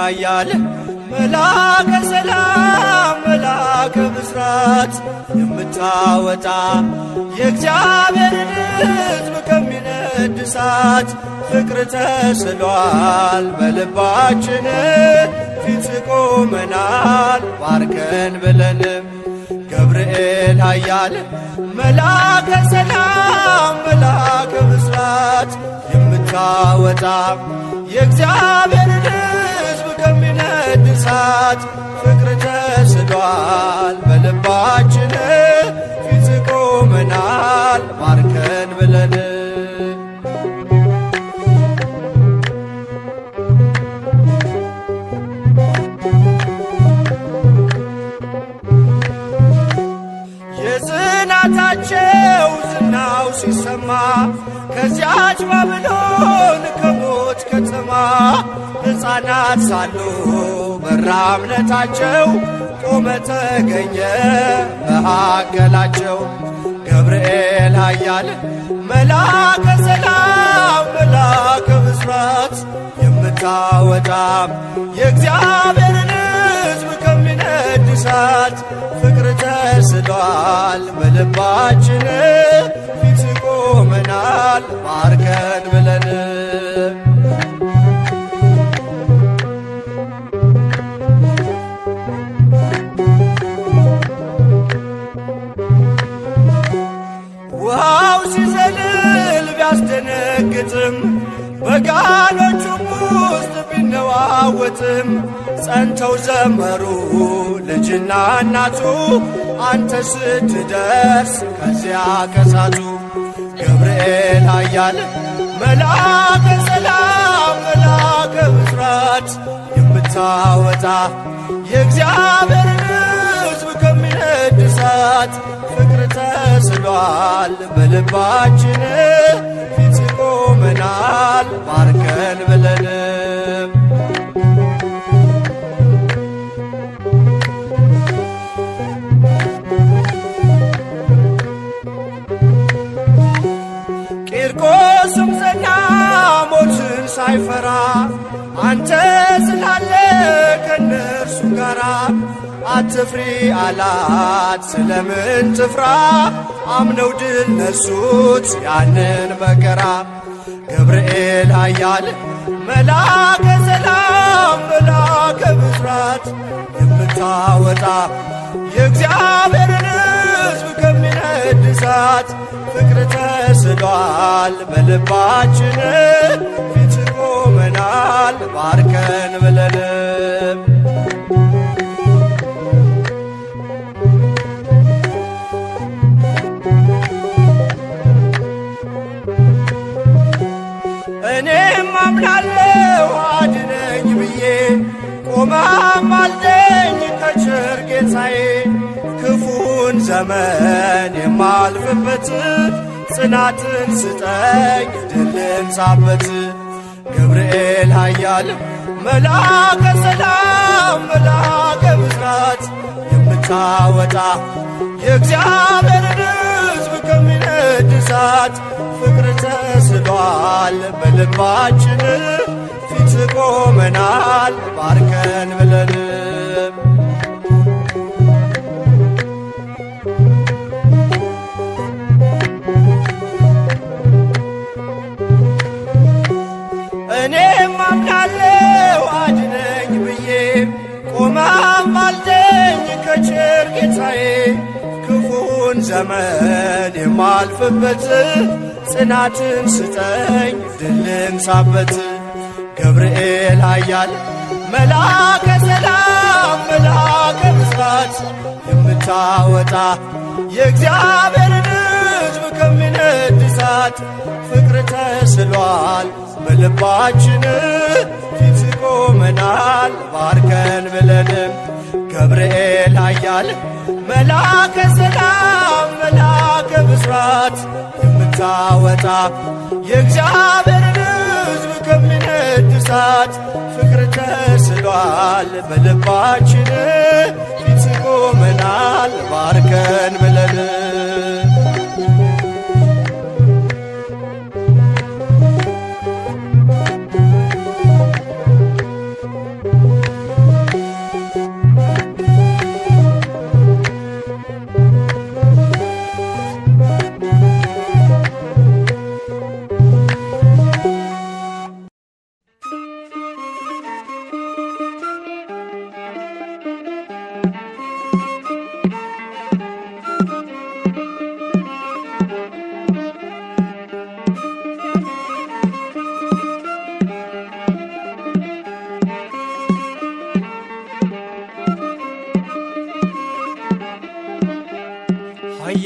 ኃያል መልአከ ሰላም መልአከ ብስራት የምታወጣ የእግዚአብሔርን ሕዝብ ከሚነድ እሳት ፍቅር ተስሏል በልባችን ፊት ቆመናል ባርከን ብለንም ገብርኤል ኃያል መልአከ ሰላም መልአከ ብስራት የምታወጣ የእግዚአብሔርን ሕዝብ ከሚነድ እሳት ፍቅር ተስሏል በልባችን ፊት ቆመናል ባርከን ብለን። የጽናታቸው ዝናው ሲሰማ ከዚያች ባቢሎን ከሞት ከተማ ሕፃናት ሳሉ በራ እምነታቸው ቆመ ተገኘ መካከላቸው። ገብርኤል ኃያል መልአከ ሰላም መልአከ ብስራት የምታወጣ የእግዚአብሔርን ሕዝብ ከሚነድ እሳት ፍቅር ተስሏል በልባችን ፊት ቆመናል ባርከን ብለን። ውሃው ሲዘልል ቢያስደነግጥም በጋኖቹም ውስጥ ቢነዋወጥም ጸንተው ዘመሩ ልጅና እናቱ አንተ ስትደርስ ከዚያ ከሳቱ። ገብርኤል ኃያል መልአከ ሰላም መልአከ ብስራት የምታወጣ የእግዚአብሔርን ሕዝብ ከሚነድ እሳት ፍቅር ተስሏል በልባችን ፊት ቆመናል ባርከን ብለንም። ቂርቆስም ጸና ሞትን ሳይፈራ አንተ ስላለ ከእነርሱ ጋራ አትፍሪ አላት ስለምን ትፍራ አምነው ድል ነሱት ያንን መከራ። ገብርኤል ኃያል መልአከ ሰላም መልአከ ብስራት የምታወጣ የእግዚአብሔርን ሕዝብ ከሚነድ እሳት ፍቅር ተስሏል በልባችን ፊት ቆመናል ባርከን ብለንም። እኔም አምናለሁ አድነኝ ብዬ ቆመም አልደኝ ከቸር ጌታዬ ክፉን ዘመን የማልፍበት ጽናትን ስጠኝ ድል ልንሳበት። ገብርኤል ኃያል መልአከ ሰላም መልአከ ብስራት የምታወጣ የእግዚአብሔርን ሕዝብ ከሚነድ እሳት ፍቅር ተስሏል በልባችን ፊት ቆመናል ባርከን ብለን። እኔም አምናለሁ አድነኝ ብዬ ቆመም አልደኝ ከቸር ጌታዬ ክፉን ዘመን የማልፍበት ጽናትን ስጠኝ ድል ልንሳበት። ገብርኤል ኃያል መልአከ ሰላም መልአከ ብስራት የምታወጣ የእግዚአብሔርን ሕዝብ ከሚነድ እሳት ፍቅር ተስሏል በልባችን ፊት ቆመናል ባርከን ብለንም። ገብርኤል ኃያል መልአከ ሰላም መልአከ ብስራት የምታወጣ የእግዚአብሔርን ሕዝብ ከሚነድ እሳት ፍቅር ተስሏል በልባችን ፊት ቆመናል ባርከን ብለን።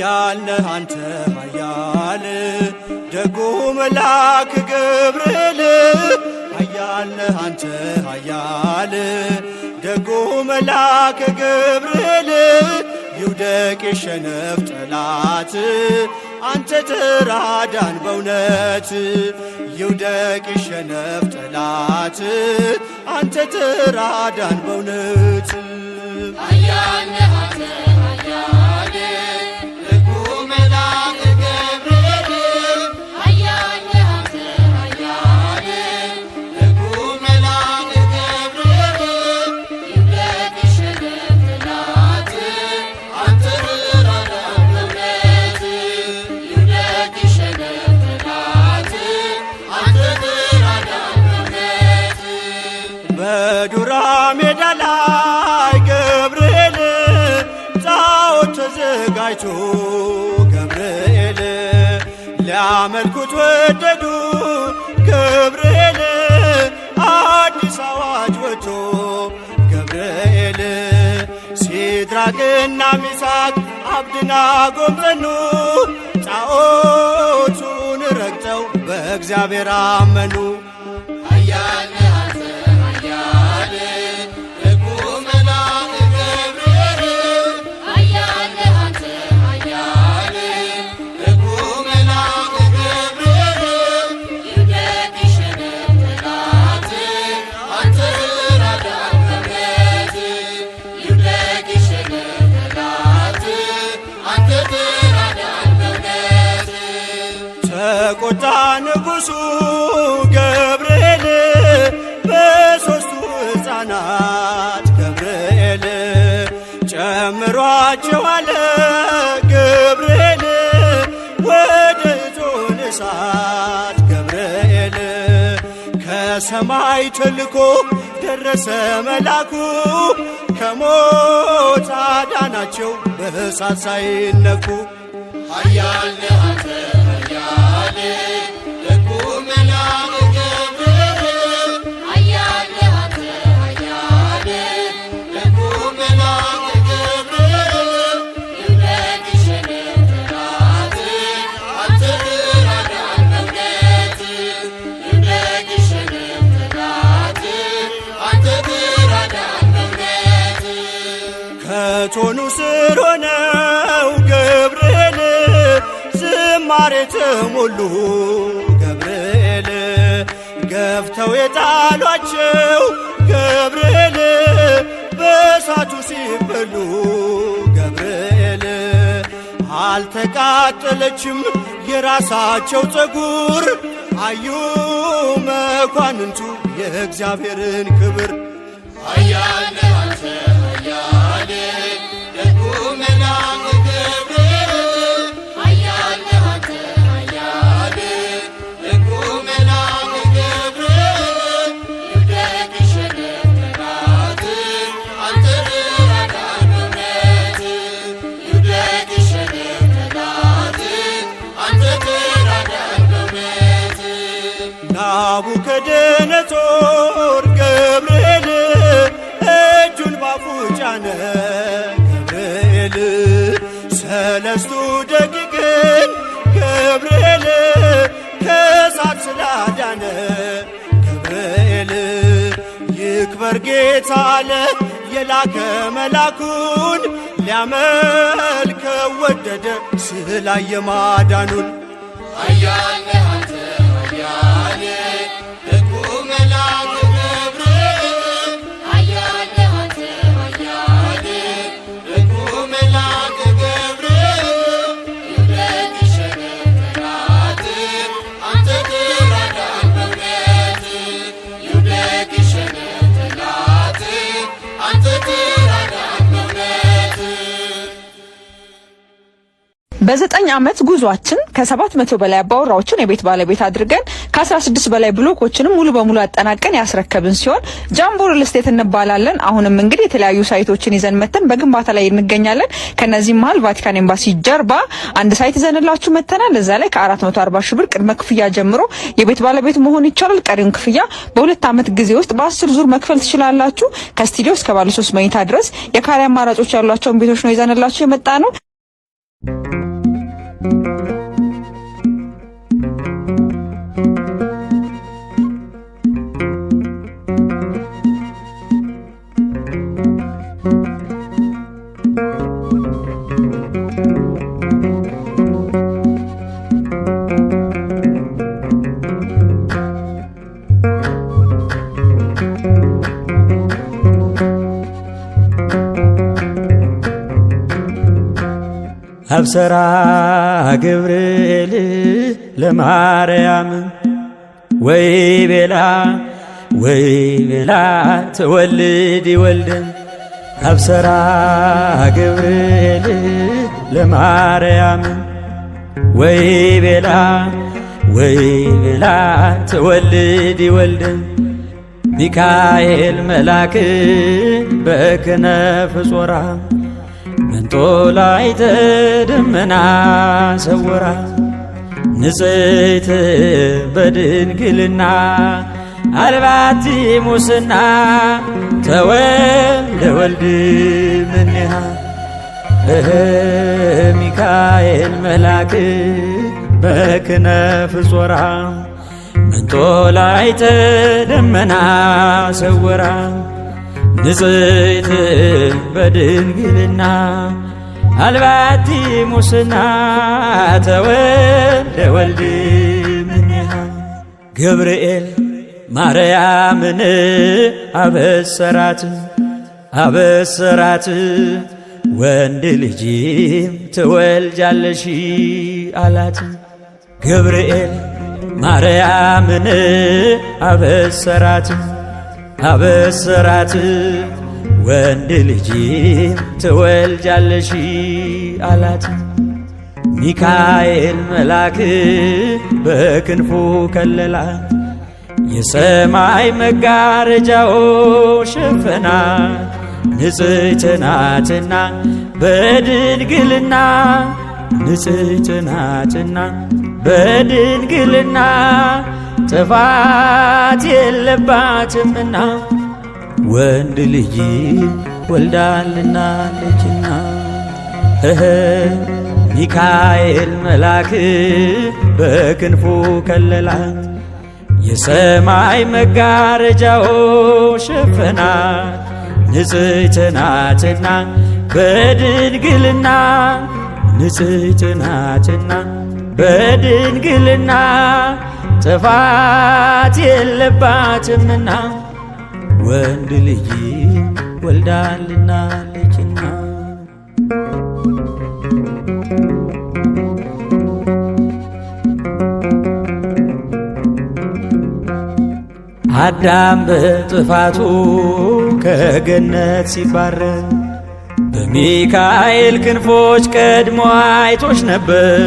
ኃያል ነህ አንተ ኃያል ደጉ መልአክ ገብርኤል ኃያል ነህ አንተ ኃያል ደጉ መልአክ ገብርኤል ይውደቅ ይሸነፍ ጠላት አንተ ተራዳን በእውነት ይውደቅ ይሸነፍ ጠላት አንተ ተራዳን በእውነት። ኃያል ነህ አንተ ኃያል ደጉ መልአክ ገብርኤል ኃያል ነህ አንተ ኃያል ደጉ መልአክ ገብርኤል ይውደቅ ይሸነፍ ጠላት አንተ ተራዳን በእውነት ይውደቅ ይሸነፍ ጠላት አንተ ተራዳን በእውነት። በዱራ ሜዳ ላይ ገብርኤል ጣዖት ተዘጋጅቶ ገብርኤል ሊያመልኩት ወደዱ ገብርኤል አዲስ አዋጅ ወጥቶ ገብርኤል ሲድራቅና ሚሳቅ አብድናጎም ጸኑ ጣዖቱን ረግጠው በእግዚአብሔር አመኑ። ኃያል ነህ አንተ ኃያል ደጉ መልአክ ገብርኤል ኃያል ነህ አንተ ኃያል ደጉ መልአክ ገብርኤል ይውደቅ ይሸነፍ ጠላት አንተ ተራዳን በእውነት ይውደቅ ይሸነፍ ጠላት አንተ ተራዳን በእውነት። ተቆጣ ንጉሡ ገብርኤል በሦስቱ ሕፃናት ገብርኤል ጨምሯቸው አለ ገብርኤል ወደ እቶነ እሳት ገብርኤል ከሰማይ ተልኮ ደረሰ መላኩ ከሞት አዳናቸው በእሳት ሳይነኩ። ኃያል ነህ አንተ ኃያል ደጉ መልአክ ገብርኤል ኃያል ነህ አንተ ኃያል ደጉ መልአክ ገብርኤል ይውደቅ ይሸነፍ ጠላት አንተ ተራዳን በእውነት ይውደቅ ይሸነፍ ጠላት አንተ ተራዳን በእውነት። ከቶኑ ስር ሆነው ገብርኤል ዝማሬ ተሞሉ ገብርኤል ገፍተው የጣሏቸው ገብርኤል በእሳቱ ሲበሉ ገብርኤል አልተቃጠለችም የራሳቸው ፀጉር አዩ መኳንንቱ የእግዚአብሔርን ክብር። ኃያል ነህ አንተ ኃያል ደጉ መልአክ ገብርኤል ኃያል ነህ አንተ ኃያል ደጉ መልአክ ገብርኤል ይውደቅ ይሸነፍ ጠላት አንተ ተራዳን በእውነት ይውደቅ ይሸነፍ ጠላት አንተ ተራዳን በእውነት። ናቡከደነጾር ገብርኤል እጁን ባፉ ጫነ ገብርኤል ሰለስቱ ደቂቅን ገብርኤል ከእሳት ስላዳነ ገብርኤል ይክበር ጌታ አለ የላከ መላኩን ሊያመልከው ወደደ ስላየ ማዳኑን። ኃያል ነህ አንተ ኃያል ደጉ መልአክ ገብርኤል ኃያል ነህ አንተ ኃያል ደጉ መልአክ ገብርኤል ይውደቅ ይሸነፍ ጠላት አንተ ተራዳን በእውነት ይውደቅ ይሸነፍ ጠላት አንተ ተራዳን በእውነት። በ9 ዓመት ጉዟችን ከ700 በላይ አባወራዎችን የቤት ባለቤት አድርገን ከ16 በላይ ብሎኮችንም ሙሉ በሙሉ አጠናቀን ያስረከብን ሲሆን ጃምቦ ሪል ስቴት እንባላለን። አሁንም እንግዲህ የተለያዩ site ኦችን ይዘን መተን በግንባታ ላይ እንገኛለን። ከነዚህም መሀል ቫቲካን ኤምባሲ ጀርባ አንድ site ይዘንላችሁ መተናል። እዛ ላይ ከ440 ሺህ ብር ቅድመ ክፍያ ጀምሮ የቤት ባለቤት መሆን ይቻላል። ቀሪውን ክፍያ በ2 ዓመት ጊዜ ውስጥ በ10 ዙር መክፈል ትችላላችሁ። ከስቱዲዮ እስከ ባለ 3 መኝታ ድረስ የካሬ አማራጮች ያሏቸውን ቤቶች ነው ይዘንላችሁ የመጣነው። አብሰራ ገብርኤል ለማርያም ወይ ቤላ ወይ ቤላ ትወልድ ይወልድ አብሰራ ገብርኤል ለማርያም ወይ ቤላ ወይ ቤላ ትወልድ ይወልድ ሚካኤል መልአክ በክነፍ ጾራ መንጦላዕተ ደመና ሰውራ ንጽሕት በድንግልና አልባቲ ሙስና ተወልደ ወልድ እምኔሃ ሚካኤል መልአክ በክነፍ ጾራ መንጦላዕተ ደመና ሰውራ ንጽሕት በድንግልና አልባቲ ሙስና ተወልደ ወልድ እምኔሃ ገብርኤል ማርያምን አበሰራት አበሰራት ወንድ ልጅም ትወልጃለሽ አላት። ገብርኤል ማርያምን አበሰራት አበሰራት ወንድ ልጅም ትወልጃለሽ አላት። ሚካኤል መልአክ በክንፉ ከለላት የሰማይ መጋረጃው ሸፈናት ንጽሕት ናትና በድንግልና ንጽሕት ናትና በድንግልና ጥፋት የለባትምና ወንድ ልጅ ወልዳልናለችና ሚካኤል መልአክ በክንፉ ከለላት የሰማይ መጋረጃው ሸፈናት ንጽሕት ናትና በድንግልና ንጽሕት ናትና በድንግልና ጥፋት የለባትምና ወንድ ልጅ ወልዳልናለችና። አዳም በጥፋቱ ከገነት ሲባረር በሚካኤል ክንፎች ቀድሞ አይቶሽ ነበር።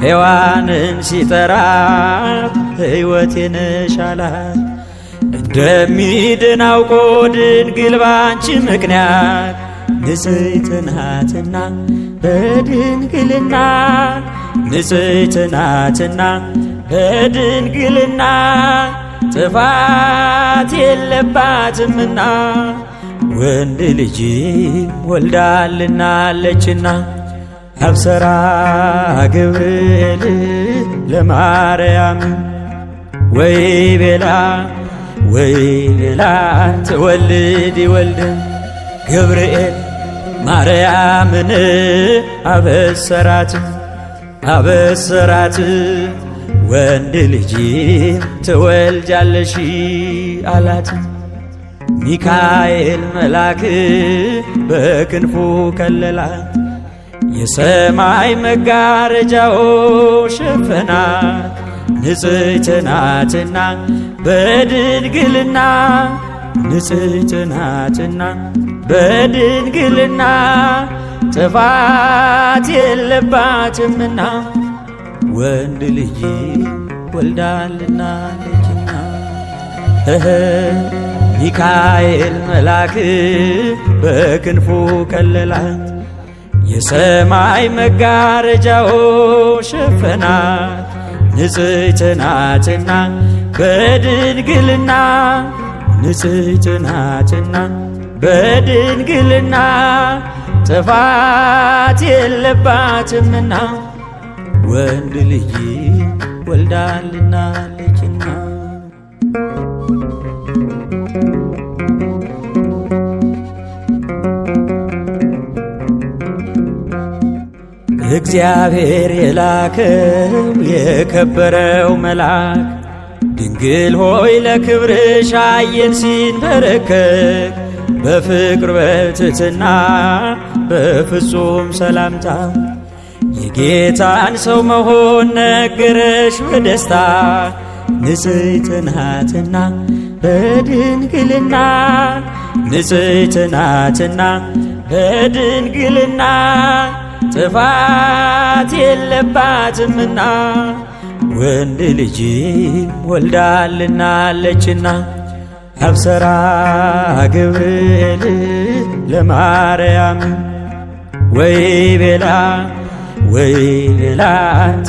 ሔዋንን ሲጠራት ሕይወቴ ነሽ አላት። እንደሚድን አውቆ ድንግል ባንቺ ምክንያት ንጽሕት ናትና በድንግልና ንጽሕት ናትና በድንግልና ጥፋት የለባትምና ወንድ ልጅ ወልዳልናለችና አብሰራ ገብርኤል ለማርያም ወይ ቤላ ወይ ቤላ ትወልድ ይወልድ ገብርኤል ማርያምን አበሰራት አበሰራት ወንድ ልጅ ትወልጃለሽ አላት። ሚካኤል መልአክ በክንፉ ከለላት የሰማይ መጋረጃው ሸፈናት ንጽሕት ናትና በድንግልና ንጽሕት ናትና በድንግልና ጥፋት የለባትምና ወንድ ልጅ ወልዳልናለችና ሚካኤል መልአክ በክንፉ ከለላት የሰማይ መጋረጃው ሸፈናት ንጽሕት ናትና በድንግልና ንጽሕት ናትና በድንግልና ጥፋት የለባትምና ወንድ ልጅ ወልዳልናለችና። እግዚአብሔር የላከው የከበረው መልአክ ድንግል ሆይ ለክብርሽ አየን ሲንበረከክ በፍቅር በትሕትና በፍጹም ሰላምታ የጌታን ሰው መሆን ነገረሽ በደስታ ንጽሕት ናትና በድንግልና ንጽሕት ናትና በድንግልና ጥፋት የለባትምና ወንድ ልጅ ወልዳልናለችና አብሰራ ገብርኤል ለማርያም ወይ ቤላ ወይ ቤላ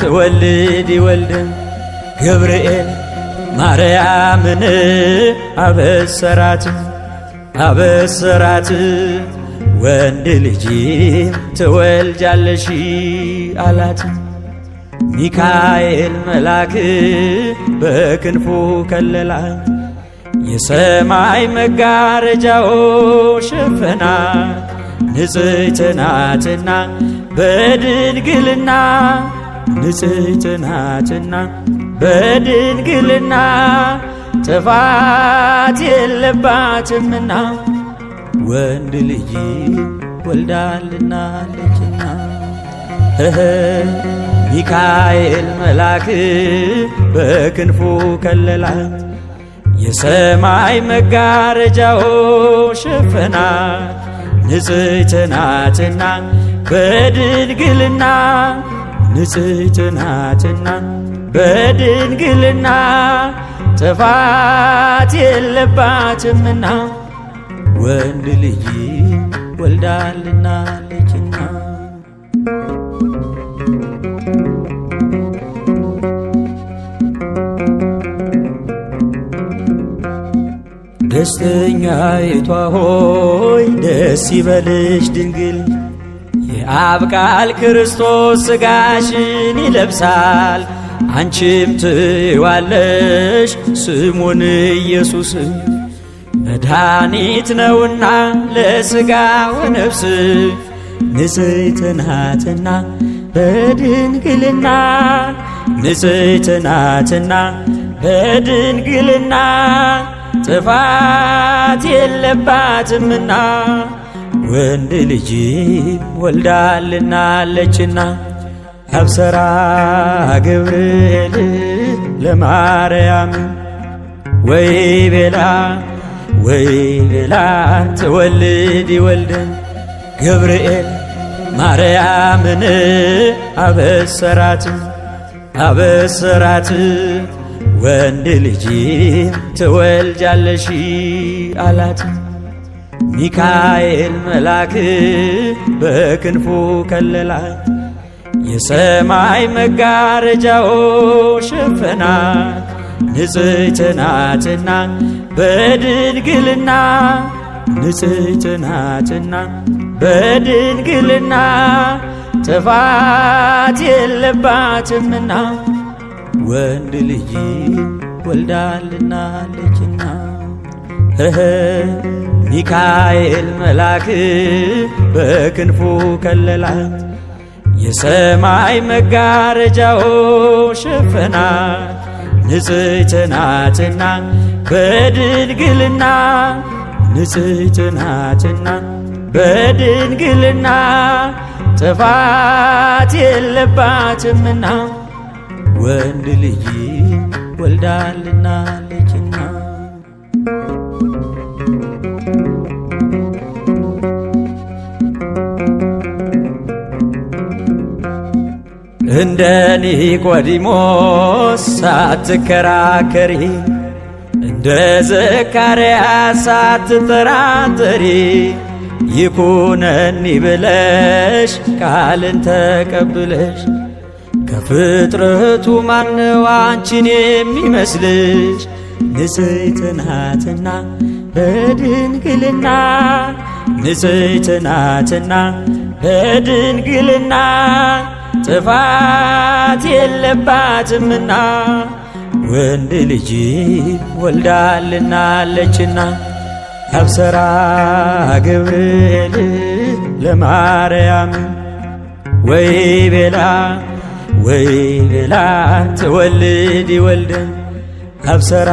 ትወልድ ይወልድ ገብርኤል ማርያምን አበሰራት አበሰራት ወንድ ልጅ ትወልጃለሽ አላት። ሚካኤል መልአክ በክንፉ ከለላት የሰማይ መጋረጃው ሸፈናት። ንጽሕት ናትና በድንግልና ንጽሕት ናትና በድንግልና ጥፋት የለባትምና ወንድ ልጅ ወልዳልናለችና ሚካኤል መልአክ በክንፉ ከለላት የሰማይ መጋረጃው ሸፈናት። ንጽሕት ናትና በድንግልና ንጽሕት ናትና በድንግልና ጥፋት የለባትምና ወንድ ልጅ ወልዳልናለችና። ደስተኛይቷ ሆይ ደስ ይበልሽ ድንግል የአብ ቃል ክርስቶስ ሥጋሽን ይለብሳል። አንቺም ትዋለሽ ስሙን ኢየሱስ መድኃኒት ነውና ለሥጋ ወነፍስ ንጽሕት ናትና በድንግልና ንጽሕት ናትና በድንግልና ጥፋት የለባትምና ወንድ ልጅ ወልዳልናለችና አብሰራ ገብርኤል ለማርያም ወይ ቤላ ወይ ቤላ ትወልድ ይወልድ ገብርኤል ማርያምን አበሰራት አበሰራት ወንድ ልጅ ትወልጃለሽ አላት። ሚካኤል መልአክ በክንፉ ከለላት የሰማይ መጋረጃው ሸፈናት። ንጽሕት ናትና በድንግልና ንጽሕት ናትና በድንግልና ጥፋት የለባትምና ወንድ ልጅ ወልዳልናለችና ሚካኤል መልአክ በክንፉ ከለላት የሰማይ መጋረጃው ሸፈናት። ንጽሕት ናትና በድንግልና ንጽሕት ናትና በድንግልና ጥፋት የለባትምና ወንድ ልጅ ወልዳልናለችና። እንደ ኒቆዲሞስ ሳትከራከሪ እንደ ዘካርያስ ሳትጠራጠሪ ይኩነኒ ብለሽ ቃልን ተቀብለሽ ከፍጥረቱ ማነው አንቺን የሚመስልሽ? ንጽሕት ናትና በድንግልና ንጽሕት ናትና በድንግልና ጥፋት የለባትምና ወንድ ልጅ ወልዳልናለችና አብሰራ ገብርኤል ለማርያም ወይ ቤላ ወይ ቤላ ትወልድ ይወልድ አብሰራ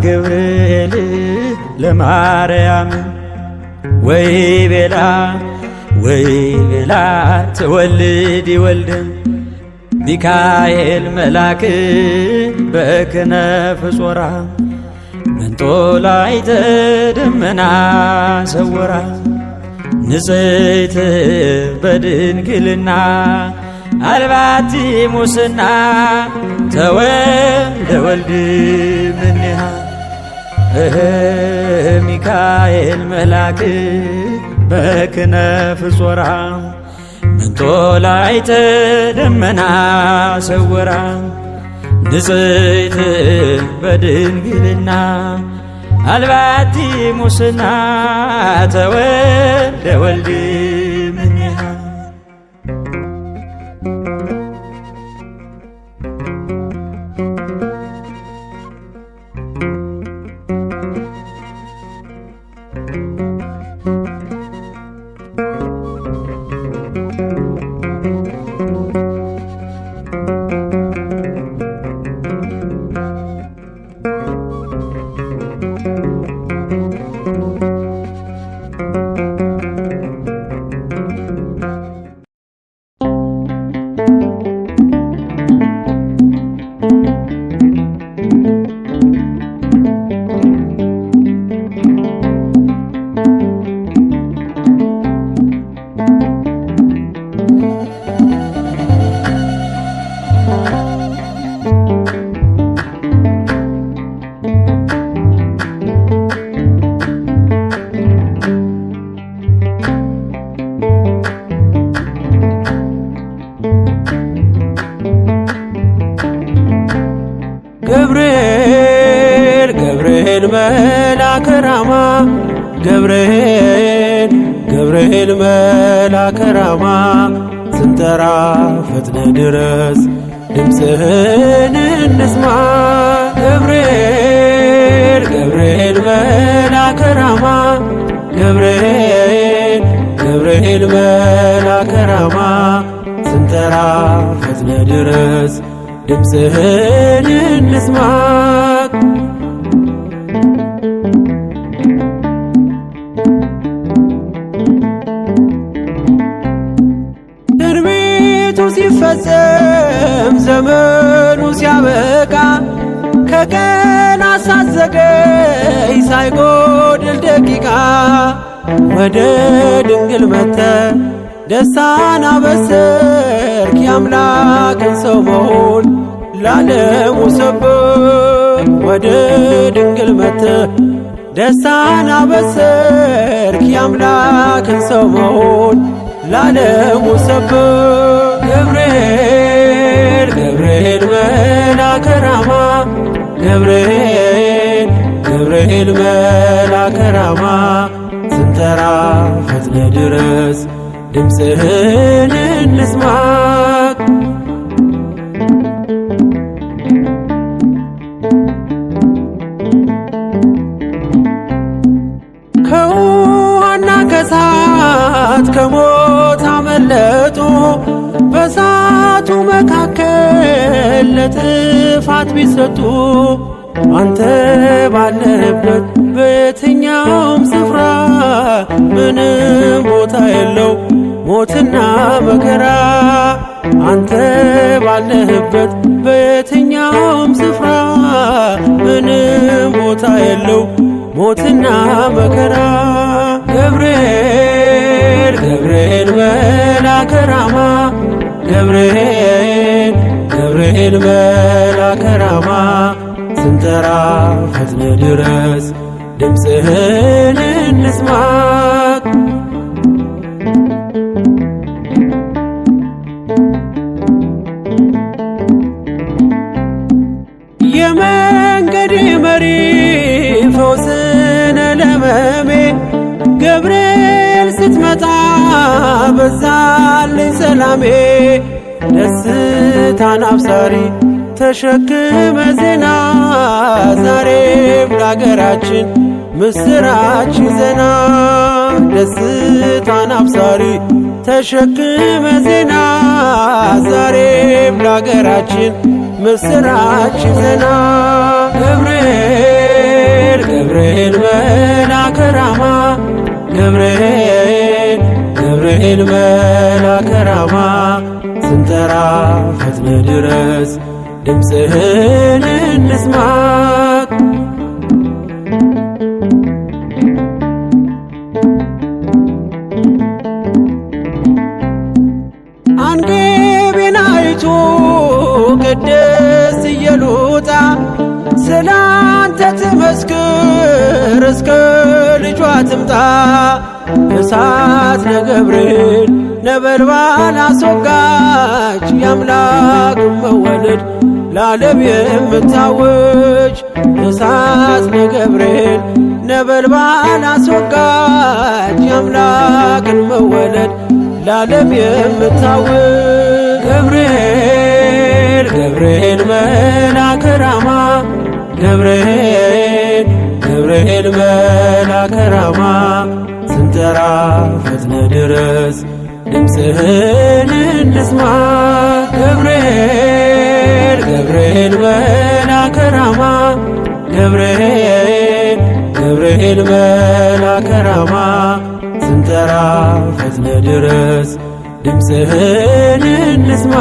ገብርኤል ለማርያም ወይ ቤላ ወይ ቤላ ትወልድ ይወልድ ሚካኤል መልአክ በክነፍ ጾራ መንጦላዕተ ደመና ሰወራ ንጽሕት በድንግልና አልባቲ ሙስና ተወልደ ወልድ እምኔሃ ሚካኤል መልአክ በክነፍ ጾራ መንጦላዕተ ደመና ሰወራ ንጽሕት በድንግልና አልባቲ ሙስና ተወልደ ወልድ እምኔሃ። ገብርኤል ገብርኤል መልአከ ራማ ገብርኤል ገብርኤል መልአከ ራማ ስንጠራ ፈጥነ ድረስ ድምፅህን እንስማ። ገብርኤል ገብርኤል መልአከ ራማ ገብርኤል ገብርኤል መልአከ ራማ ስንጠራ ፈጥነ ድረስ ድምፅህን እንስማ። ትንቢቱ ሲፈጸም ዘመኑ ሲያበቃ ከቀን ሳትዘገይ ሳይጎድል ደቂቃ ወደ ድንግል መተ ደስታን አበሰርክ የአምላክን ሰው መሆን ላለሙ ሰብክ። ወደ ድንግል መተ ደስታን አበሰርክ የአምላክን ሰው መሆን ላለሙ ሰብክ። ገብርኤል ገብርኤል መልአከ ራማ ገብርኤል ገብርኤል መልአከ ራማ ስንጠራ ፈጥነ ድረስ ድምፅህን እንስማ። ከውሃና ከሳት ከሞት አመለጡ በሳቱ መካከል ለጥፋት ቢሰጡ አንተ ባለህበት በየትኛውም ስፍራ ምንም ቦታ የለው ሞትና መከራ። አንተ ባለህበት በየትኛውም ስፍራ ምንም ቦታ የለው ሞትና መከራ። ገብርኤል ገብርኤል መልአከ ራማ ገብርኤል ገብርኤል መልአከ ራማ ስንጠራ ፈጥነ ድረስ ድምፅህን እንስማ። የመንገድ መሪ ፈውስነ ለመሜ ገብርኤል ስትመጣ በዛልኝ ሰላሜ። ደስታን አብሳሪ ተሸክመ ዜና ዛሬም ለአገራችን ምስራች ዜና። ደስታን አብሳሪ ተሸክመ ዜና ዛሬም ለአገራችን ምስራች ዜና። ገብርኤል ገብርኤል መልአከ ራማ ገብርኤል ገብርኤል መልአከ ራማ ስንጠራ ፈጥነ ድረስ ድምፅህን እንስማ። አንጌቢናይቱ ቅድስት ኢየሉጣ ስላንተ ትመስክር እስከ ልጇ ትምጣ። እሳት ለገብርኤል ነበልባል አስወጋች የአምላክ መወለድ ለዓለም የምታውጅ። እሳት ለገብርኤል ነበልባል አስወጋች የአምላክን መወለድ ለዓለም የምታውጅ። ገብርኤል ገብርኤል መልአከ ራማ ገብርኤል ገብርኤል መልአከ ራማ ስንጠራ ፈጥነ ድረስ ድምፅህን እንስማ። ገብርኤል ገብርኤል መልአከ ራማ ገብርኤል ገብርኤል መልአከ ራማ ስንጠራ ፈጥነ ድረስ ድምፅህን እንስማ።